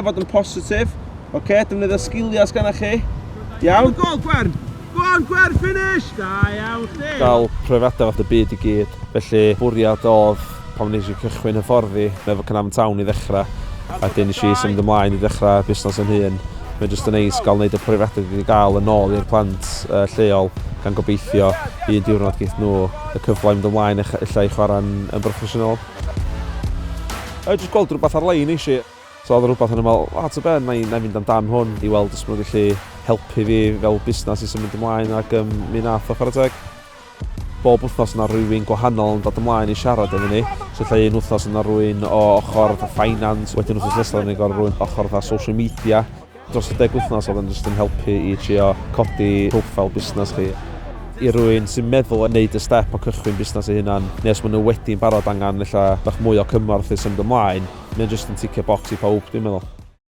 Fod yn positif. Oce, defnyddio sgiliau sgynna chi. Iawn? Gol, Gwern! Go on, Gwern, finish! Da iawn chdi! Gael profiadau fath y byd i gyd. Felly, bwriad oedd pan wnes i cychwyn hyfforddi efo Caernarfon Town i ddechrau, a wedyn nes i symud ymlaen i ddechrau busnes yn hun. Mae'n jyst yn neis gael wneud y profiadau dwi wedi gael yn ôl i'r plant lleol, gan gobeithio un diwrnod geith nhw y cyfle i mynd ymlaen ella i chwarae'n yn broffesiynol. Jyst gweld rhywbeth ar-lein nes i. So oedd rhywbeth yn meddwl, o, ta be, na i, na i fynd amdan hwn i weld os maen nhw'n gallu helpu fi fel busnes i symud ymlaen ac mi nath o, chwarae teg. Bob wythnos yna rhywun gwahanol yn dod ymlaen i siarad efo ni. So lle un wythnos yna rhywun o ochr fatha finance, wedyn wythnos nesaf ni'n gorfod rhywun ochr fatha social media. Dros y 10 wythnos oedd yn jyst yn helpu i trio codi profile busnes chi. I rywun sy'n meddwl yn neud y step o cychwyn busnes ei hunan, neu os maen nhw wedi'n barod angen ella bach mwy o cymorth i symud ymlaen, mae'n jyst yn ticio box i pawb, dwi'n meddwl.